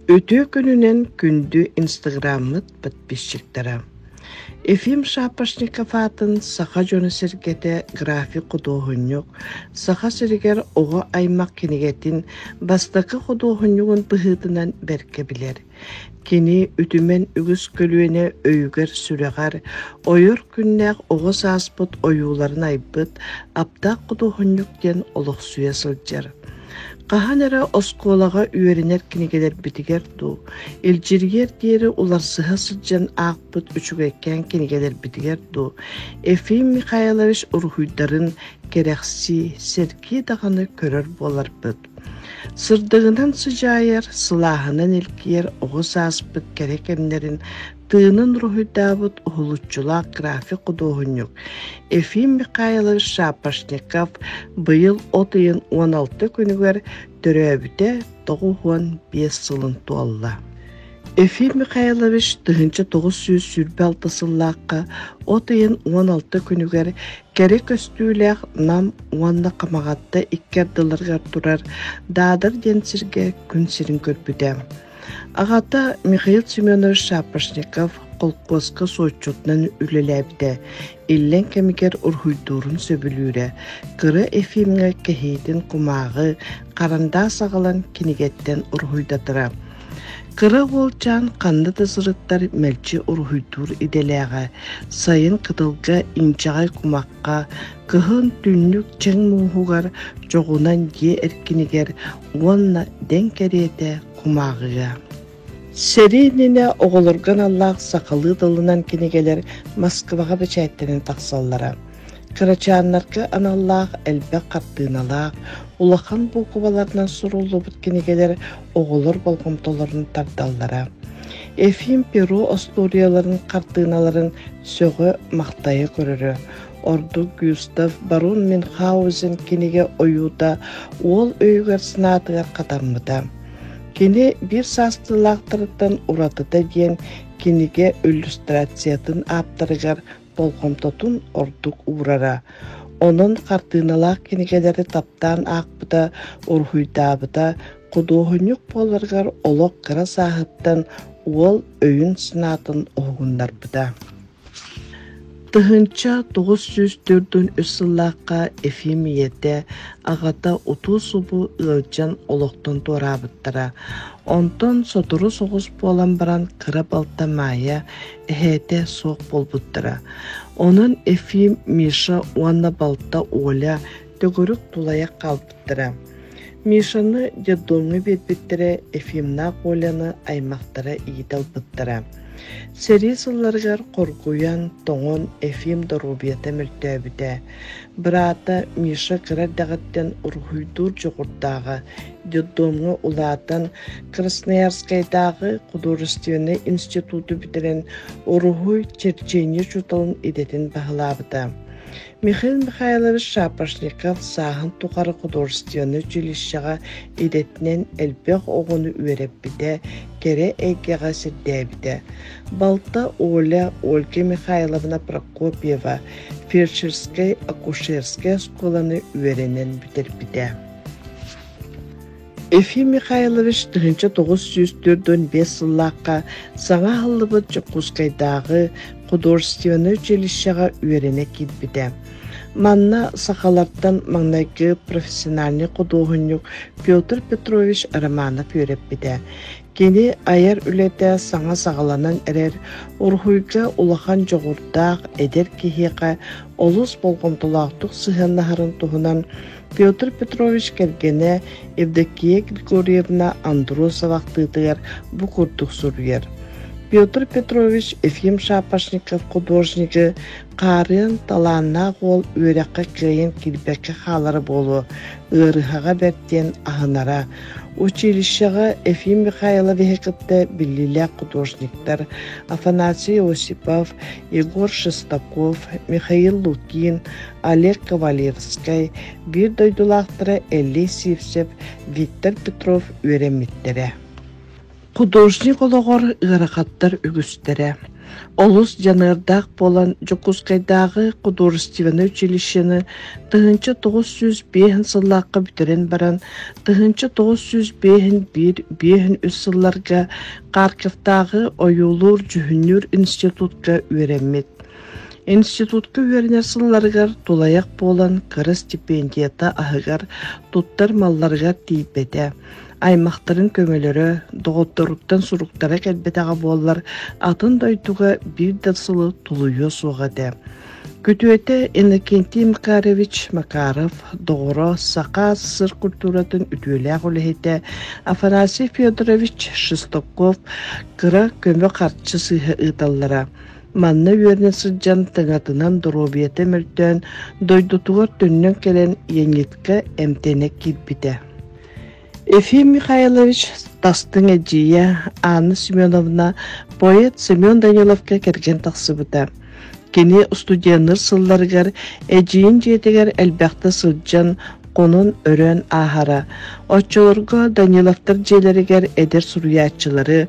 Үтүө күнүнэн күндү инстаграммыт подписчиктара! Ефим Шапошников аатын саха дьоно-сэргэтэ график-худуоһунньук, Саха сиригэр оҕо аймах кинигэтин бастакы худуоһунньугун быһыытынан бэркэ билэр. Кини үтүмэн үгүс көлүөнэ өйүгэр-сүрэҕэр ойор күннээх оҕо сааспыт ойууларын айбыт аптаах худуоһунньук диэн олохсуйа сылдьар. Хаһан эрэ оскуолаҕа үөрэнэр кинигэлэрбитигэр дуу, илдьирийэр диэри уларсыһа сылдьан аахпыт үчүгэйкээн кинигэлэрбитигэр дуу Ефим Михайлович уруһуйдарын кэрэхсии, сэргии даҕаны көрөр буоларбыт. Сырдыгынан сыдьаайар, сылааһынан илгийэр оҕо сааспыт кэрэ кэмнэрин тыынын уруһуйдаабыт уһулуччулаах график худуоһунньук Ефим Михайлович Шапошников быйыл от ыйын 16 күнүгэр төрөөбүтэ 95 сылын туолла. Ефим Михайлович 1926 сыллаахха от ыйын 16 күнүгэр кэрэ көстүүлээх Нам уонна Хамаҕатта икки ардыларыгар турар Даадар диэн сиргэ күн сирин көрбүтэ. Аҕата Михаил Семенович Шапошников холкуоска суотчутунан үлэлээбитэ, иллэҥ кэмигэр уруһуйдуурун сөбүлүүрэ, кыра Ефимҥэ кэһиитин кумааҕы, харандаас аҕалан кинигэттэн уруһуйдатара. Кыра уолчаан ханна да сырыттар мэлдьи уруһуйдуур идэлээҕэ, сайын кытылга инчэҕэй кумахха, кыһын түннүк чэҥ мууһугар чоҕунан дьиэ эркинигэр уонна дэҥ кэриэтэ кумааҕыга. Сэрии иннинэ оҕолорго аналлаах сахалыы тылынан кинигэлэр Москваҕа бэчээттэнэн тахсаллара. Кырачааннарга аналлаах элбэх хартыыналаах, улахан буукубаларынан суруллубут кинигэлэр оҕолор болҕомтолорун тардаллара. Ефим Перо остуоруйаларын хартыыналарын сөҕө-махтайа көрөрө. Ордук Гюстав Барон Мюнхгаузен кинигэ ойуута уол өйүгэр-санаатыгар хатаммыта. Кини биир саастыылаахтарыттан уратыта диэн кинигэ иллюстрациятын ааптарыгар болҕомтотун ордук уурара. Онон хартыыналаах кинигэлэри таптаан аахпыта, уруһуйдаабыта, худуоһунньук буоларыгар олох кыра сааһыттан уол өйүн-санаатын уһугуннарбыта. 1943 сыллаахха Ефим ийэтэ, аҕата утуу-субуу ыалдьан олохтон туораабыттара. Онтон сотору соҕус буолан баран кыра балта Маайа эһээтэ суох буолбуттара. Онон Ефим, Миша уонна балта Оля төгүрүк тулайах хаалбыттара. Мишаны детдомҥа биэрбиттэрэ, Ефимнаах Оляны аймахтара иитэ ылбыттара. Сэрии сылларыгар хоргуйан, тоҥон Ефим доруобуйата мөлтөөбүтэ. Быраата Миша кыра эрдэҕиттэн уруһуйдуур дьоҕурдааҕа, детдомҥа улаатан Красноярскайдааҕы художественнай институту бүтэрэн уруһуй, черчение учууталын идэтин баһылаабыта. Михаил Михайлович Шапошников сааһын тухары художественнай училищеҕа идэтинэн элбэх оҕону үөрэппитэ, кэрэ эйгэҕэ сирдээбитэ. Балта Оля Ольга Михайловна Прокопьева фельдшерскэй-акушерскай оскуоланы үөрэнэн бүтэрбитэ. Ефим Михайлович 1945 сыллаахха саҥа аһыллыбыт Дьокуускайдааҕы художественнай училищеҕа үөрэнэ киирбитэ. Манна сахалартан маҥнайгы профессиональнай худуоһунньук Петр Петрович Романов үөрэппитэ. Кини айар үлэтэ саҥа саҕаланан эрэр уруһуйга улахан дьоҕурдаах эдэр киһиэхэ олус болҕомтолоохтук сыһыаннаһарын туһунан Петр Петрович кэргэнэ Евдокия Григорьевна Андросова ахтыытыгар бу курдук суруйар: Петр Петрович Ефим Шапошников художнигы хаарыан талааннаах уол үөрэххэ кыайан киирбэккэ хаалара буолуо, ыарыһаҕа бэрт диэн аһынара. Училищеҕа Ефим Михайловиһы кытта биллиилээх художниктар Афанасий Осипов, Егор Шестаков, Михаил Лукин, Олег Ковалевскай, биир дойдулаахтара Элли Сивцев, Виктор Петров үөрэммиттэрэ. Художник олоҕор ыарахаттар үгүстэрэ. Олус дьаныардаах буолан Дьокуускайдааҕы художественнай училищены 1905 сыллаахха бүтэрэн баран, 1951-53 сылларга Харьковтааҕы ойуулуур-дьүһүннүүр институтка үөрэммит. Институтка үөрэнэр сылларыгар тулайах буолан кыра стипендията аһыгар, туттар малларыгар тиийбэтэ. Аймахтарын көмөлөрө, доҕотторуттан суруктара кэлбэтэҕэ буоллар, атын дойдуга биир да сылы тулуйуо суох этэ. Күтүөтэ Иннокентий Макарович Макаров доҕоро Саха СССР культуратын үтүөлээх үлэһитэ Афанасий Федорович Шестаков кыра көмө харчы сыыһа ыыталлара. Манна үөрэнэ сылдьан тыҥатынан доруобуйата мөлтөөн, дойдутугар төннөн кэлэн Янитка эмтэнэ киирбитэ. Ефим Михайлович тастыҥ эдьиийэ Анна Семеновна поэт Семен Даниловка кэргэн тахсыбыта. Кини студенныр сылларыгар эдьиийин дьиэтигэр элбэхтэ сылдьан, хонон өрөөн ааһара. Оччолорго Даниловтар дьиэлэригэр эдэр суруйааччылары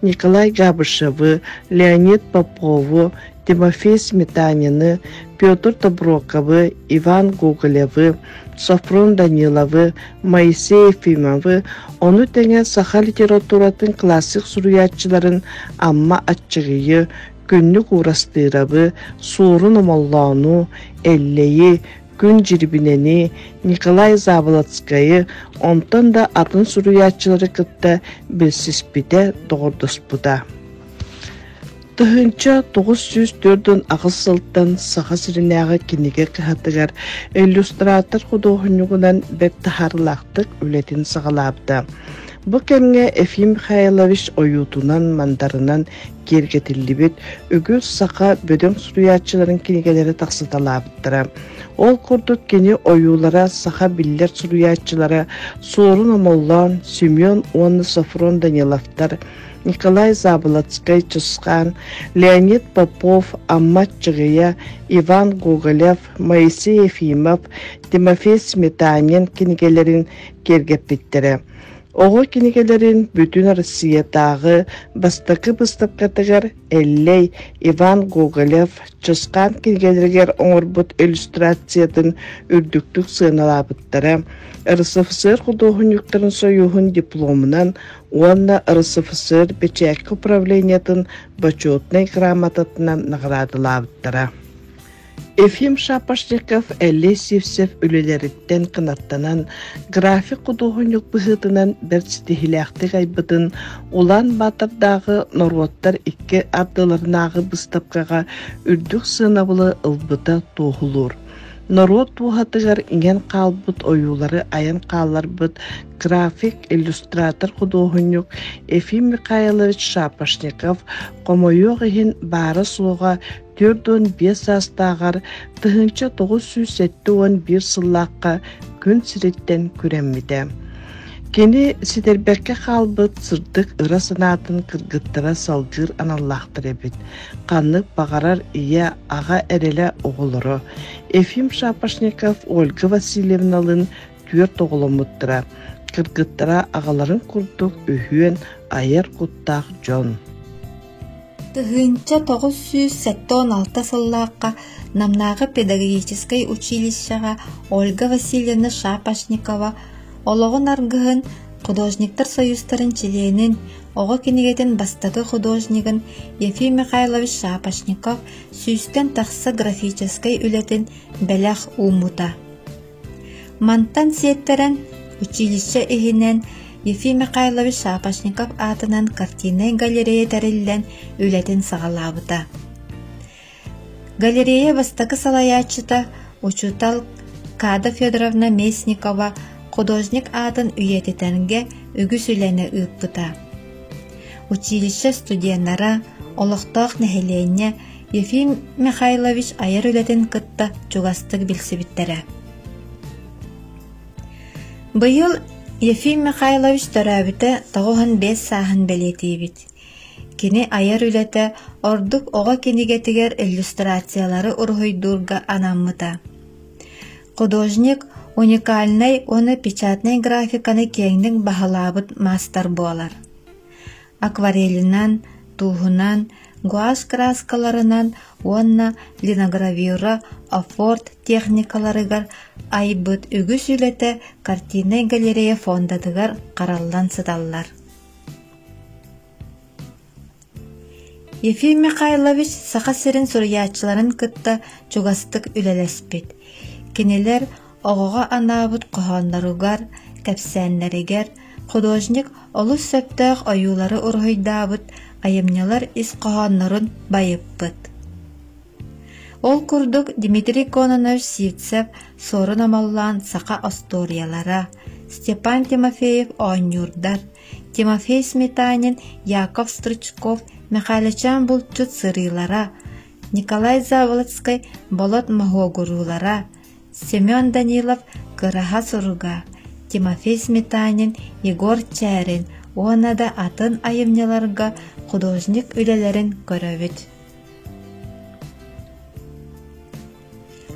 Николай Габышевы, Леонид Попову, Тимофей Сметанины, Петр Тобуруокабы, Иван Гоголевы, Софрон Даниловы, Моисей Ефимовы, ону тэҥэ саха литературатын классик суруйааччыларын Амма Аччыгыйы, Күннүк Уурастыырабы, Суорун Омоллоону, Эллэйи, Күн Дьирибинэни, Николай Заболоцкайы, онтон да атын суруйааччылары кытта билсиспитэ, доҕордоспута. 1948 сылтан Саха сиринээҕи кинигэ кыһатыгар иллюстратор худуоһунньугунан бэрт таһаарыылаахтык үлэтин саҕалаабыта. Бу кэмҥэ Ефим Михайлович ойуутунан-мандарынан киэргэтиллибит үгүс саха бөдөҥ суруйааччыларын кинигэлэрэ тахсыталаабыттара. Ол курдук кини ойуулара саха биллэр суруйааччылара Суорун Омоллоон, Семен уонна Софрон Даниловтар, Николай Заболоцкай Чысхаан, Леонид Попов, Амма Чыгыйа, Иван Гоголев, Моисей Ефимов, Тимофей Сметанин кинигэлэрин киэргэппиттэрэ. Оҕо кинигэлэрин бүтүн Россиятааҕы бастакы быыстапкатыгар Эллэй, Иван Гоголев, Чысхаан кинигэлэригэр оҥорбут иллюстрациятын үрдүктүк сыаналаабыттара, РСФСР худуоһунньуктарын сойууһун дипломунан уонна РСФСР бэчээккэ управлениетын Бочуотунай грамотатынан наҕараадалаабыттара. Ефим Шапошников, Эллэй Сивцев үлэлэриттэн кынаттанан, график худуоһунньук быһыытынан бэрт ситиһиилээхтик айбытын Улаан-Баатардааҕы норуоттар икки ардыларынааҕы быыстапкаҕа үрдүк сыанабылы ылбыта туоһулуур. Норуот дууһатыгар иҥэн хаалбыт ойуулары айан хаалларбыт график, иллюстратор худуоһунньук Ефим Михайлович Шапошников хомойуох иһин баара-суоҕа 45 саастааҕар 1971 сыллаахха күн сириттэн күрэммитэ. Кини ситэрбэккэ хаалбыт сырдык ыра санаатын кыргыттара салгыыр аналлаахтар эбит. Ханнык баҕарар ийэ, аҕа эрэлэ оҕолоро. Ефим Шапошников Ольга Васильевналыын түөрт оҕоломмуттара. Кыргыттара аҕаларын курдук үһүөн айар куттаах дьон. 1976 сыллаахха Намнааҕы педагогическай училищеҕа Ольга Васильевна Шапошникова олоҕун аргыһын, художниктар союзтарын чилиэнин, оҕо кинигэтин бастакы художнигын Ефим Михайлович Шапошников сүүстэн тахса графическай үлэтин бэлэх ууммута. Мантан сиэттэрэн, училище иһинэн Ефим Михайлович Шапошников аатынан картиннай галерея тэриллэн үлэтин саҕалаабыта. Галерея бастакы салайааччыта, учуутал Када Федоровна Местникова художник аатын үйэтитэргэ үгүс үлэни ыыппыта. Училище студеннара, олохтоох нэһилиэнньэ Ефим Михайлович айар үлэтин кытта чугастык билсибиттэрэ. Быйыл Ефим Михайлович төрөөбүтэ 95 сааһын бэлиэтиибит. Кини айар үлэтэ ордук оҕо кинигэтигэр иллюстрациялары уруһуйдуурга анаммыта. Художник уникальнай уонна печатнай графиканы киэҥник баһылаабыт маастар буолар. Акварелинан, тууһунан, Гуашь кырааскаларынан уонна линогравюра офорт техникаларыгар айбыт үгүс үлэтэ картиннай галерея фондатыгар хараллан сыталлар. Ефим Михайлович Саха сирин суруйааччыларын кытта чугастык үлэлэспит. Кинилэр оҕоҕо анаабыт хоһоонноругар, кэпсээннэригэр художник олус сөптөөх ойуулары уруһуйдаабыт айымньылар ис хоһооннорун байыппыт. Ол курдук Дмитрий Кононович Сивцев Суорун Омоллоон «Саха остуоруйалара», Степан Тимофеев «Оонньуурдар», Тимофей Сметанин, Яков Стручков, Михайличан булчут сырыылара, Николай Заболоцкай Болот моһуогуруулара, Семен Данилов Кыраһа суруга, Тимофей Сметанин, Егор Чээрин уонна да атын айымньыларга художник үлэлэрин көрөбүт.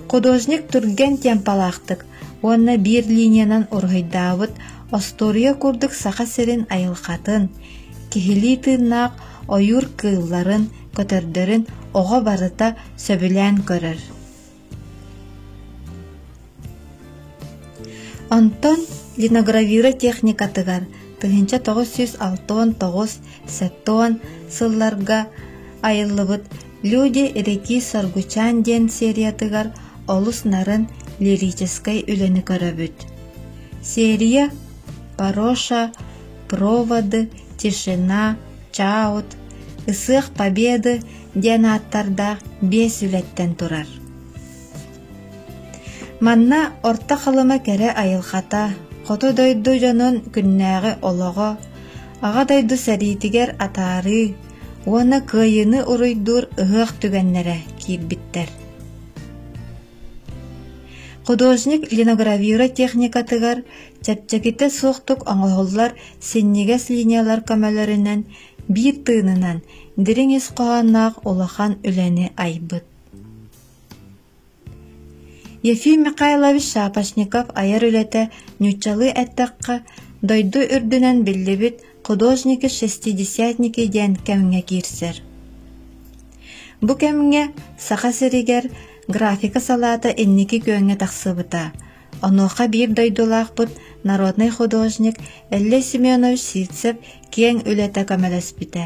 Художник түргэн темпалаахтык уонна биир линиянан уруһуйдаабыт остуоруйа курдук Саха сирин айылҕатын, киһилии тыыннаах ойуур кыылларын, көтөрдөрүн оҕо барыта сөбүлээн көрөр. Онтон линогравюра техникатыгар 1969 70 сылларга айыллыбыт «Люди реки Саргучан» диэн сериятыгар олус нарын лирическэй үлэни көрөбүт. Серия «Пороша», «Проводы», «Тишина», «Чаут», «Ысыах Победы» диэн ааттардаах биэс үлэттэн турар. Манна Орто Халыма кэрэ айылҕата, хоту дойду дьонун күннээҕи олоҕо, Аҕа дойду сэриитигэр атаарыы уонна Кыайыыны уруйдуур ыһыах түгэннэрэ киирбиттэр. Художник линогравюра техникатыгар чэпчэкитэ суохтук оҥоһуллар синньигэс линиялар көмөлөрүнэн биир тыынынан дириҥ ис хоһоонноох улахан үлэни айбыт. Ефим Михайлович Шапошников айар үлэтэ нууччалыы эттэххэ, дойду үрдүнэн биллибит «художники-шестидесятники» диэн кэмҥэ киирсэр. Бу кэмҥэ Саха сиригэр графика салаата инники күөҥҥэ тахсыбыта. Онуоха биир дойдулаахпыт народнай художник Эллэй Семенович Сивцев киэҥ үлэтэ көмөлөспүтэ.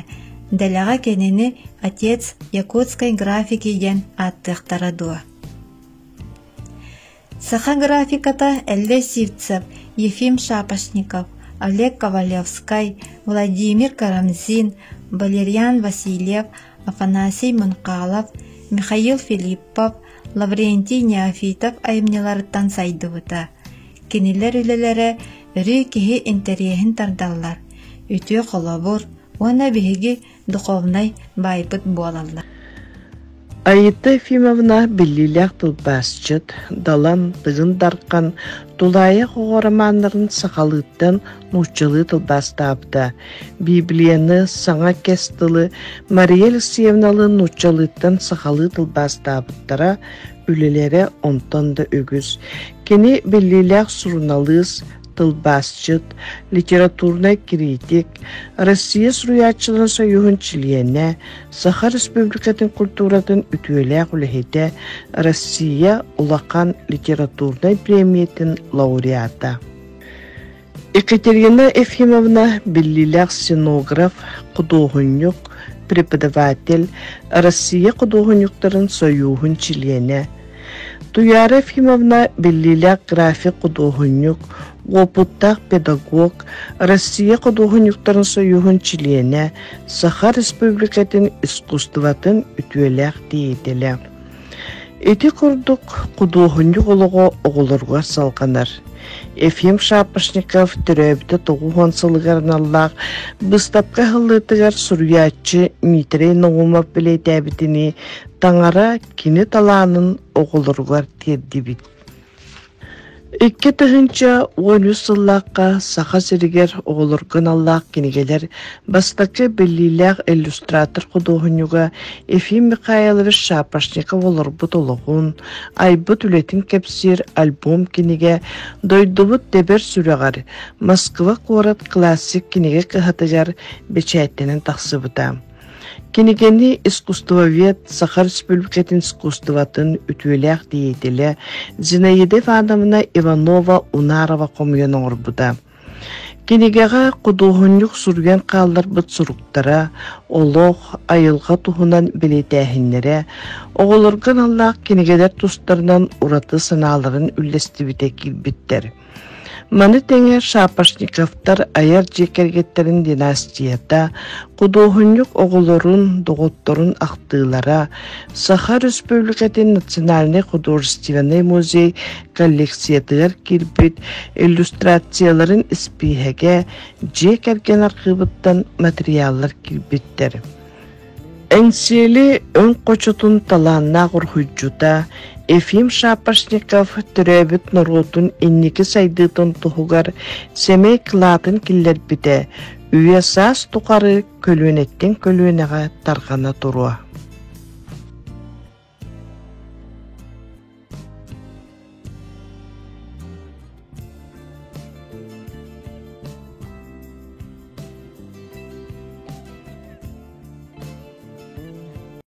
Дэлэҕэ кинини «Отец якутской графики» диэн ааттыахтара дуо? Саха графиката Эллэй Сивцев, Ефим Шапошников, Олег Ковалевскай, Владимир Карамзин, Валерьян Васильев, Афанасий Мунхалов, Михаил Филиппов, Лаврентий Неофитов айымньыларыттан сайдыбыта. Кинилэр үлэлэрэ өрүү киһи интэриэһин тардаллар, үтүө холобур уонна биһиги духовнай баайбыт буолаллар. Аита Ефимовна биллиилээх тылбаасчыт, Далан, Тыгын Дархан, Тулаайах оҕо романнарын сахалыыттан нууччалыы тылбаастаабыта. Библияны, Саҥа кэс тылы Мария Алексеевналыын нууччалыыттан сахалыы тылбаастаабыттара, үлэлэрэ онтон да үгүс. Кини биллиилээх суруналыыс, тылбаасчыт, литературнай критик, Россия суруйааччыларын союһун чилиэнэ, Саха Республикатын культуратын үтүөлээх үлэһитэ, Россия улахан литературнай премиятын лауреата. Екатерина Ефимовна биллиилээх сценограф, худуоһунньук, преподаватель, Россия худуоһунньуктарын сойууһун чилиэнэ. Туяра Ефимовна биллиилээх график-худуоһунньук, уопуттаах педагог, Россия худуоһунньуктарын сойууһун чилиэнэ, Саха Республикатын искусствотын үтүөлээх деятелэ. Ити курдук худуоһунньук олоҕо оҕолоругар салҕанар. Ефим Шапошников төрөөбүтэ 90 сылыгар аналлаах быыстапка аһыллыытыгар суруйааччы Дмитрий Наумов бэлиэтээбитинии таҥара кини талаанын оҕолоругар тиэрдибит. 2013 сыллаахха Саха сиригэр оҕолорго аналлаах кинигэлэр бастакы биллиилээх иллюстратор-худуоһунньуга Ефим Михайлович Шапошников олорбут олоҕун, айбыт үлэтин кэпсиир альбом-кинигэ дойдубут тэбэр сүрэҕэр Москва куорат классик кинигэ кыһатыгар бэчээттэнэн тахсыбыта. Кинигэни искусствовед, Саха Республикатын искусствотын үтүөлээх деятелэ Зинаида Ивановна Иванова-Унарова хомуйан оҥорбута. Кинигэҕэ худуоһунньук суруйан хаалларбыт суруктара, олох, айылҕа туһунан бэлиэтээһиннэрэ, оҕолорго аналлаах кинигэлэр тустарынан ураты санааларын үллэстибитэ киирбиттэр. Маны тэҥэ Шапошниковтар айар дьиэ кэргэттэрин династията, худуоһунньук оҕолорун, доҕотторун ахтыылара, Саха Республикатын Национальнай художественнай музей коллекциятыгар киирбит иллюстрацияларын испииһэгэ дьиэ кэргэн архыыбыттан матырыйааллар киирбиттэр. Эҥсиэли өҥ хочотун талааннаах уруһуйдьута Ефим Шапошников төрөөбүт норуотун инники сайдыытын туһугар сэмэй кылаатын киллэрбитэ үйэ-саас тухары көлүөнэттэн көлүөнэҕэ тарҕана туруо.